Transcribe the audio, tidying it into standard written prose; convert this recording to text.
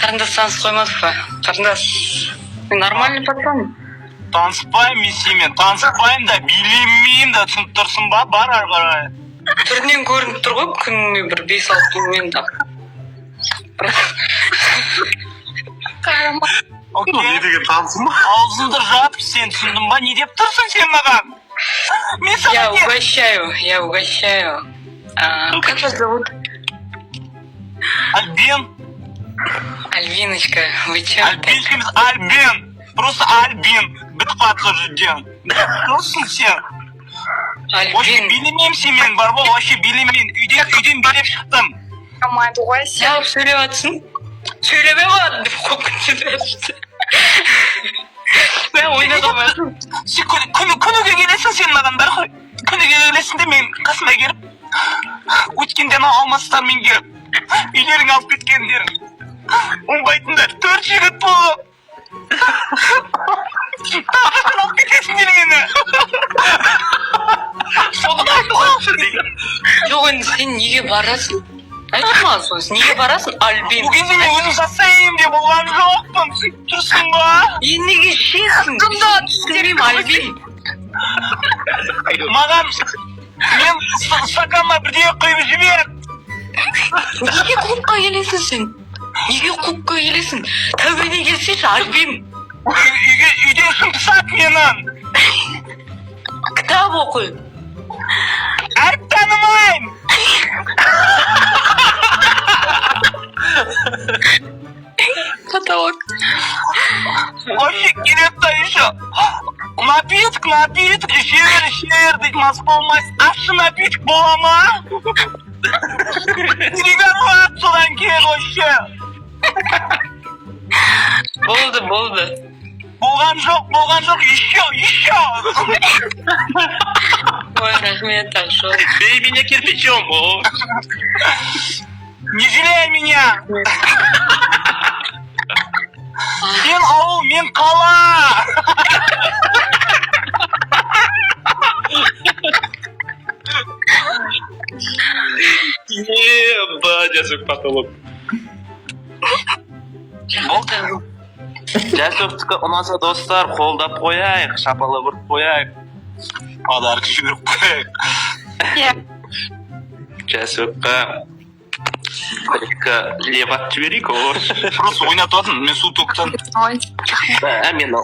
Қарындас, танысып қоймадық па? Қарындас, мен нормальный пацан. Таныспаймын мен сенімен, таныспаймын да, билемеймін да, түсініп тұрсың ба? Бар ары қарай. Түрінен көрініп тұр ғой, күніне бір бес алты мен да. Бірақ Окей. Не деген танысың ба? Аузыңды жап, сен түсіндің ба? Не деп тұрсың сен маған? Мен я саған не? угощаю, я угощаю. А, как вас зовут? Альбин. Альбиночка, вы чё? Альбиночка емес, Альбин. Просто Альбин. Бітіп қалады сол жерден. Тұрсың сен. Вообще Альбин, билемеймін сенімен, бар ғой, вообще билемеймін. Үйден билеп шықтым. Команду ғой сен. Неғып сөйлеп жатсың? Сөйлеме маған деп қойып кетеді. Мен ойната алмаймын. Сен күніге келесің сен маған, бар ғой. Күніге келесің де, мен қасыма келіп, өткенде анау алмастармен келіп, үйлеріңе алып кеткендер. Оңбайтындар, төрт жігіт болып. Тағы алып кетесіңдер мені. Соны Жоқ, енді сен неге барасың? Айтшы маған соны, сен неге барасың, Альбин? Ол кезде мен өзім состояниемде болған жоқпын, түсініп тұрсың ба? Енді неге ішесің? Түсінбеймін, Альбин. Маған мен стаканға бірдеңе құйып жібер. Неге клубқа келесің сен? Неге клубқа келесің? Тәубеңе келсейші, Альбин. Үйге, үйде ішім пысады менің. Кітап оқы. Әріп танымаймын. Потолок. Вообще келеді да, еще напиток, напиток іше бер, іше бер дейді, мас болмайсың, ащы напиток бола ма? Переговорят содан кейін вообще. Болды, болды. Болған жоқ, болған жоқ, еще, еще. Ой, рахмет, Ақшол. Бей меня кирпичом. О. Не жалей меня. Сен ауыл, мен қала. Еба, Жасөк потолок. Болды. Жасөктікі ұнаса, достар, қолдап қояйық, шапалақ ұрып қояйық. Подарок жіберіп қояйық. Иә. Жасөкке бір екі леват жіберейік, о. Просто ойнатып жатырмын мен, су токтан. Ой. Ә, мен